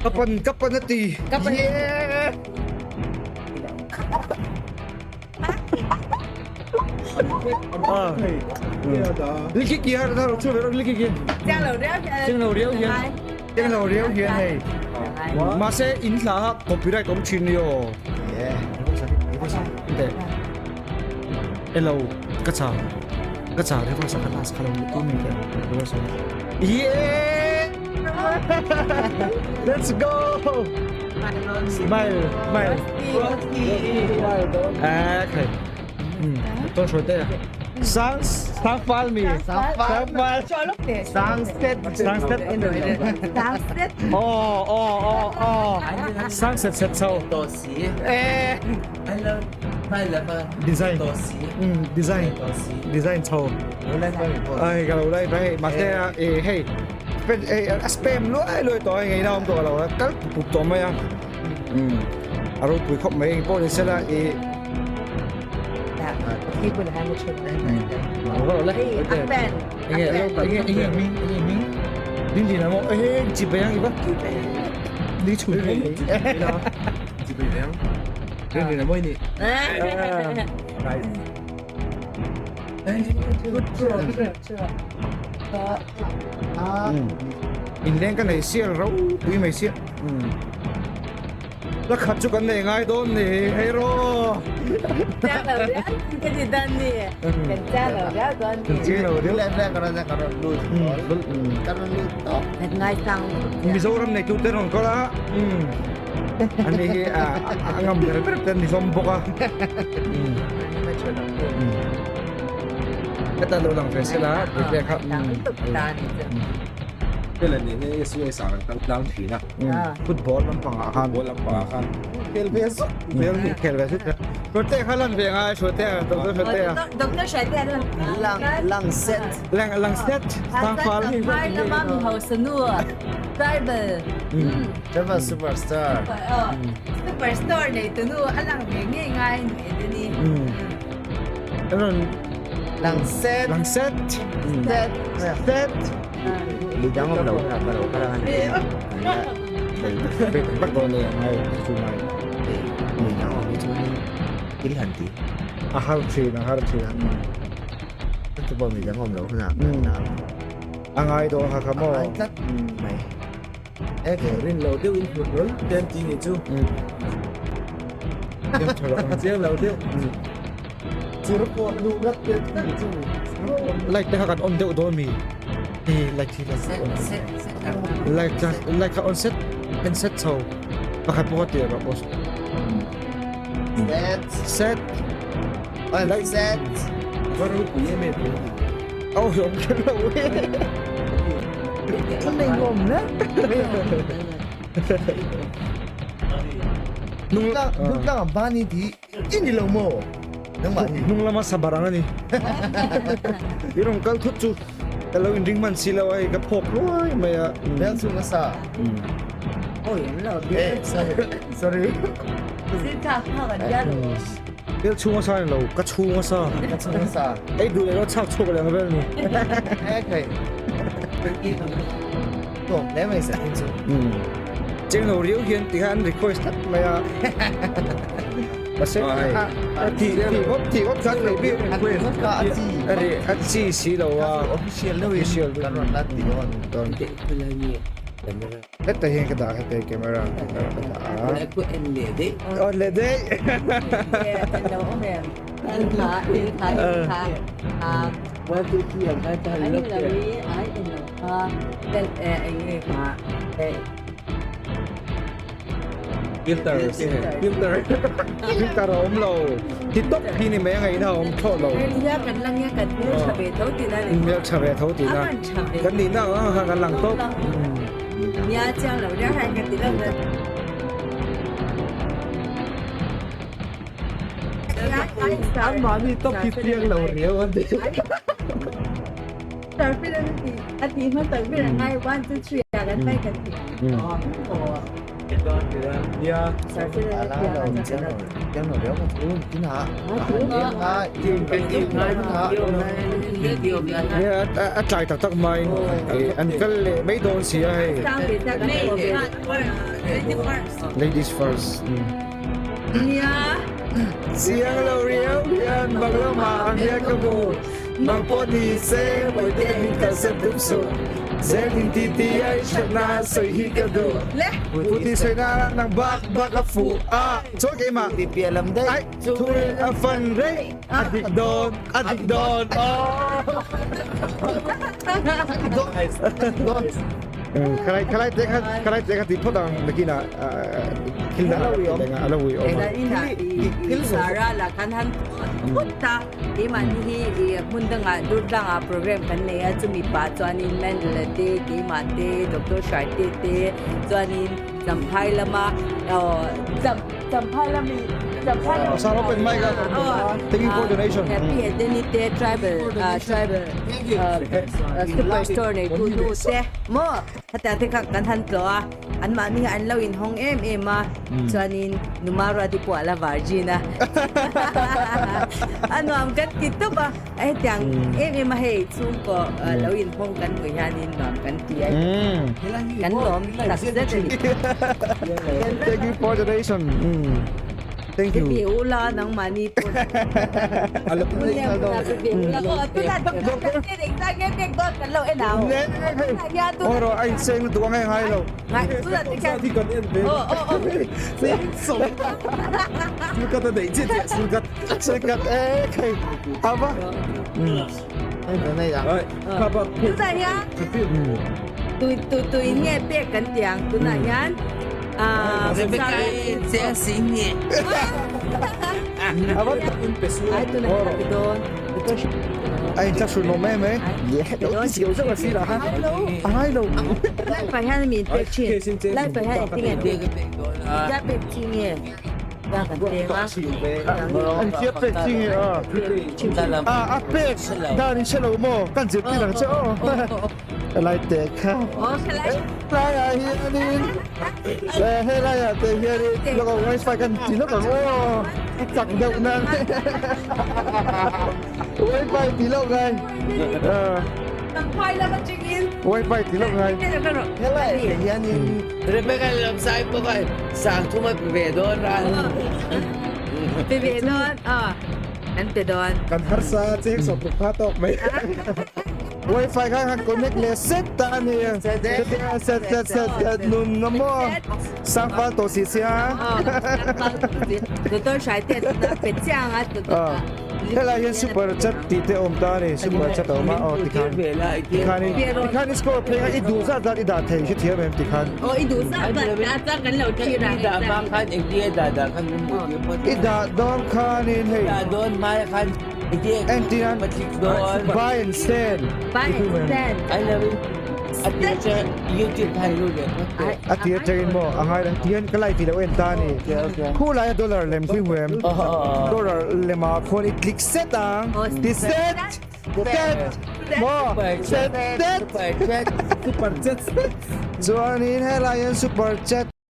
Ka pan ka pan a ti. Ka pan. Yeah. Liki ki har thar chu ve liki ki. Chiang lo riau hian. Chiang lo riau hian. Chiang lo riau hian hei. Mahse in hla ha copyright awm thin ni aw. Yeah. Hello, ka cha. Ka cha reverse ka last kha lo tu mi te. Reverse. Yeah! Let's go! Smile, smile. Okay. Tôi soi te. Sang sang fal mi. Sang Sang fal. Sang set. Sang set. Sang set. Oh, oh, oh, oh. Sang set set chho. To si. Eh. Design. Design. Design chho. Ai ka lo lai bai ma te e hei. A spam luai luai to ngei na om to lo kal pup to mai a. A ro pui khop mai pawh ni sela e Enge enge enge ming enge ming. Ding ding mo eh chi pe yang i ba. Ni chu ni. Chi pe yang. Ding ding mo ni. Inleng ka nei sial ro pui mai sia. La khat chu kan nei ngai dawn ni hei ro. Chiang lo riau ka ti dan ni. Kan chiang lo riau dawn ni. Chiang lo riau. Lem lem kan kan ron lut. Kan ron lut to. Ngai sang. Mizoram nei tu te rawn kal a. Ani hi a ngam ber ber te ni hlawm bawk a. Heta lo lang ve sela tih te kha. Hela ni hi SUS ah kan kal tlang thin a. Football lampang ah khan. Football lampang ah khan khel ve zuk zel ni. Khel ve zuk. Hruaite kha lan ve ngai hruaite doctor hruaite a. Doctor hruaite a lan. Lang lang set. Lang lang set. Sang fal hi. Hmar lama mi hausa nu tribal. Tribal superstar. Superstar nei tu nu a lang ve ngei ngai ni te ni. Lang set. Lang set. Set. Set. Midang awm lo kha ka lo kal ang ani. Bắt đầu này ngay chu mai. Midang awm hi chuan thil han ti. A har thin a har thin. Chu pawh midang awm lo hunah A ngai dawn kha kha maw. A ngai tlat mai. E rin lo deuh in hlut rawlh te an ti ni chu. Chiang lo deuh. Chir pawh luh ngat te an ti ni chu. Light te kha kan on deuh dawn mi. Light hi light light kha on set en set chho pakhat pawh ka ti rawh boss. Set. Set. On set. Va ropui em em. Au awm kher lo e. Kan nei nuam hle. Nung Nung tlang bani ti i ni lo maw? Nangmah hi. Hnung lama sabar ang a ni. I rawn kal thut chu ka lo inring hman si lo a hei ka phawk hluai mai a. Bel chung a sa. Eh sorry. Sorry. Bel chhung a sa ni lo, ka chhung a sa. Ka chhung a sa. Ei duh leh lo chhak chhuak leh ang vel ni. Eh khai. Tuam hle mai sa tin chu. Cheng lo riau hian ti kha an request tlat mai a. Mahse a ti ti ngawt ti ngawt khan nei bik request ngawt kha a chi. A ri a chi si lo a. Official lo in kan rawn la ti dawn. Dawn. Heta hian ka dah heta hi camera camera ka dah a. Ku en leh daih. En leh daih. En lo awm em. En kha en kha en kha. 1 2 3 ang kha ta lo ke. Ai en lo kha. Tel e eng nge kha. Filter filter. Filter a awm lo. Ti tawp hi ni mai a ngaihna a awm thlawh lo. Nia kan lang nia kan hmel tha ve tho tina ni. Hmel tha ve tho tina. Kan nihna ang ang kha kan lang tawp. Nia chiang lo ria khan ka ti lo na. Anmahni tawp hi piang lo riau a ni. Tarpin an ti a ti hma tarpin an ngai 1 2 3 a kan mai kan ti. A tlai tak tak mai an kal leh mai dawn si a hei. Ladies first. Chiang lo riau hian bang lamah ang hian ka hmu. Nang pawh ni se Bawihte min kalsan tum suh. Zel in ti ti a i hriatna sawi hi ka duh. Puti sawi na nang bak bak a fuh a. Chuan keimah ai thuril a fan rei a dik dawn a dik dawn aw. Khalai khalai te kha khalai te kha ti phawt ang nakinah thil dang a lo ui awm a. Sara la khan han phawt a. Keimahni hi ih hmun dangah Durtlangah program kan nei a, chumi pah chuanin Mandela te, keimah te, Doctor Hraite te chuanin Champhai lama aw Cham Champhai lami Champhai lama Sir open mic a thank you for donation Happy Edeni te tribal ah tribal ah super store nei tu nu te maw hetiang te kha kan han tlawh a. Anmahni hi an lo inhawng em em a, chuanin Numaruati pawh a la virgin a. A nuam kan ti tawp a, hetiang em em a hei chhungkaw lo inhawng kan hmuh hianin nuam kan ti a, kan lawm tak zet a ni. Thank you for donation. Thank you. Ka be ula nangmahni pawh. Oro a inseng lutuk ang e ngai lo. Silkat e khai ava. Tunah hian tui tui tui nge pek kan ti ang tunah hian A inthlahrunawm em e. A ngai lo. An tia pek chi nge a. A a pek dan in hre lo maw kan zirtir ang che aw. Helai te kha. Helaiah hianin helaiah te hianin lawk ang wifi kan ti lawk ang aw. Chak deuh nan. Wifi ti lawk ngai. Wifi ti lawk ngai. Helai te hianin Rebecca Lamsai pawh kha sang thum a pe ve dawn ran. Pe ve dawn aw an pe dawn. Kan harsa cheng sawm ruk pha tawk mai. Wifi kha han connect leh set ta a ni. Set set set set set nun na maw sang fal tawh si sia. Doctor Hrai te tuna pe chiang a tuna. Helai hian super chat tih te a awm ta a ni, super chat a awm a, aw tikhan tikhanin tikhan i score phei kha i duh zat zat i dah thei hre thiam em tikhan. Aw i duh zat zat dah chuan kan lo thlir ang I dah hma khan engtin nge dah dah khan min hmuh tir phawt I dah dawn khanin hei. I dah dawn hma khan engtin nge Engtin patlik dawn. Buy and sell. Buy and sell. I love it. A tir atang YouTube khan lut leh phawt teh. A tir atangin maw a ngai lo tihian ka like tih loh en ta a ni. Khulai a dollar lem khi hmu em? Dollar lemah khuan i click set ang. Ti set set maw set set. Super chat. Chuanin helai hian super chat.